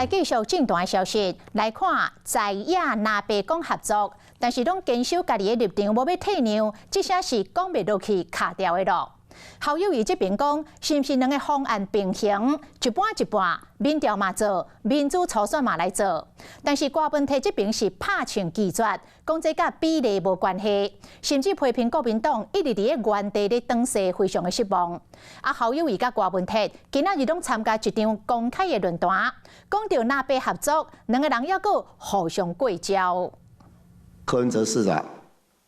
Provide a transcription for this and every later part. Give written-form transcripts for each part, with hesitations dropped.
來繼續政壇的消息，來看在野藍白講合作，但是攏堅守家己的立場，無欲退讓，這聲是講袂落去卡掉的囉。侯友宜這邊講，是毋是兩个方案並行，一半一半，民調嘛做，民主初選嘛來做。但是郭文鐵這邊是拍槍拒絕，講這佮比例無關係，甚至批評國民黨一直佇咧原地咧轉勢，非常的失望。啊，侯友宜佮郭文鐵今仔日攏參加一場公開的論壇，講著藍白合作，兩个人猶閣互相過招。柯文哲市長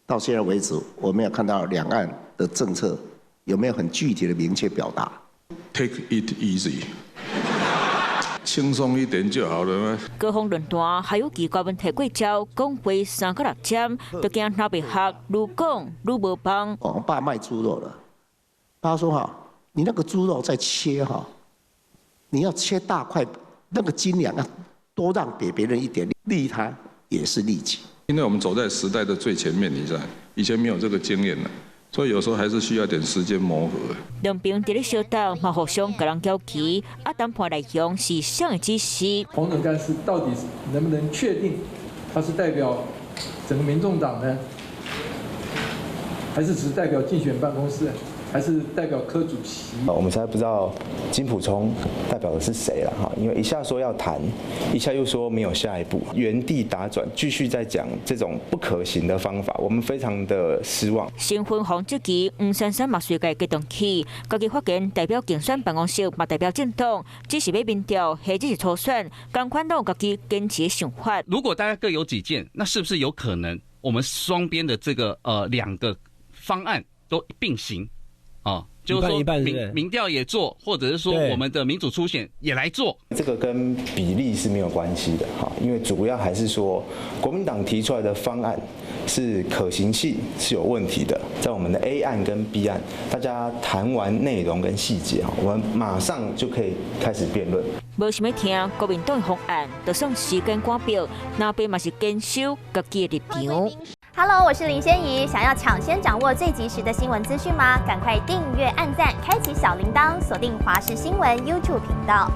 到現在為止，我沒有看到兩岸的政策有沒有很具體的明確表達？Take it easy，輕鬆一點就好了嘛。高峰論壇還有其郭文鐵過招，講話三個六針，都驚藍白合，愈講愈無幫。我爸賣豬肉的，爸說哈，你那個豬肉在切哈，你要切大塊，那個斤兩要多讓給別人一點，利他也是利己。因為我們走在時代的最前面，你知道，以前沒有這個經驗的。所以有時候還是需要點時間磨合。兩邊佇咧相鬥，嘛互相共人交旗，啊，談判內容是啥的指示？洪總幹事到底能不能確定他是代表整個民眾黨呢？還是只代表競選辦公室？還是代表柯主席？我們實在不知道金溥聰代表的是誰了哈，因為一下說要談，一下又說沒有下一步，原地打轉，繼續在講這種不可行的方法，我們非常的失望。新分紅這期黃珊珊嘛隨共激動起，家己發言代表競選辦公室，嘛代表政黨，只是欲民調或者是初選，仝款攏有家己堅持的想法。如果大家各有己見，那是不是有可能我們雙邊的這個兩個方案都並行？哦，就是說民調也做，或者是說我們的民主初選也來做。這個跟比例是沒有關係的哈，因為主要還是說國民黨提出來的方案是可行性是有問題的。在我們的 A 案跟 B 案，大家談完內容跟細節哈，我們馬上就可以開始辯論。無想欲聽國民黨方案，就算時間趕表，藍白嘛是堅守家己的立場。 Hello，我是林仙怡。想要搶先掌握最及時的新聞資訊嗎？趕快訂閱、按讚、開啟小鈴鐺，鎖定華視新聞 YouTube 頻道。